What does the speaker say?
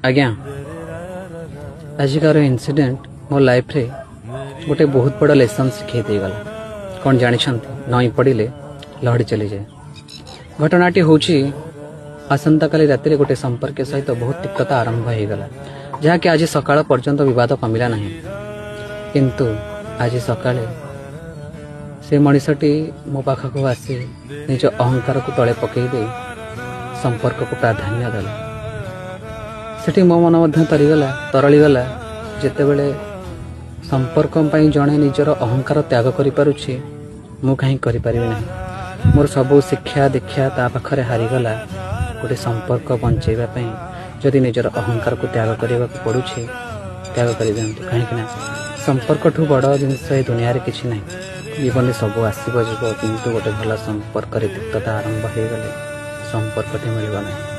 ଆଜ୍ଞା, ଆଜିକାର ଇନସିଡେଣ୍ଟ ମୋ ଲାଇଫରେ ଗୋଟେ ବହୁତ ବଡ଼ ଲେସନ୍ ଶିଖେଇ ଦେଇଗଲା। କ'ଣ ଜାଣିଛନ୍ତି? ନଇଁ ପଡ଼ିଲେ ଲହଡ଼ି ଚାଲିଯାଏ। ଘଟଣାଟି ହେଉଛି, ଆସନ୍ତାକାଲି ରାତିରେ ଗୋଟେ ସମ୍ପର୍କୀୟ ସହିତ ବହୁତ ତିକ୍ତତା ଆରମ୍ଭ ହୋଇଗଲା, ଯାହାକି ଆଜି ସକାଳ ପର୍ଯ୍ୟନ୍ତ ବିବାଦ କମିଲା ନାହିଁ। କିନ୍ତୁ ଆଜି ସକାଳେ ସେ ମଣିଷଟି ମୋ ପାଖକୁ ଆସି ନିଜ ଅହଙ୍କାରକୁ ତଳେ ପକାଇ ଦେଇ ସମ୍ପର୍କକୁ ପ୍ରାଧାନ୍ୟ ଦେଲା। ସେଠି ମୋ ମନ ମଧ୍ୟ ତରିଗଲା, ତରଳିଗଲା। ଯେତେବେଳେ ସମ୍ପର୍କ ପାଇଁ ଜଣେ ନିଜର ଅହଙ୍କାର ତ୍ୟାଗ କରିପାରୁଛି, ମୁଁ କାହିଁକି କରିପାରିବି ନାହିଁ? ମୋର ସବୁ ଶିକ୍ଷା ଦୀକ୍ଷା ତା ପାଖରେ ହାରିଗଲା। ଗୋଟେ ସମ୍ପର୍କ ବଞ୍ଚେଇବା ପାଇଁ ଯଦି ନିଜର ଅହଙ୍କାରକୁ ତ୍ୟାଗ କରିବାକୁ ପଡ଼ୁଛି, ତ୍ୟାଗ କରିଦିଅନ୍ତୁ। କାହିଁକିନା ସମ୍ପର୍କଠୁ ବଡ଼ ଜିନିଷ ଏ ଦୁନିଆରେ କିଛି ନାହିଁ। ଜୀବନରେ ସବୁ ଆସିବ ଯିବ, କିନ୍ତୁ ଗୋଟେ ଭଲ ସମ୍ପର୍କରେ ତିକ୍ତତା ଆରମ୍ଭ ହେଇଗଲେ ସମ୍ପର୍କଟି ମିଳିବ ନାହିଁ।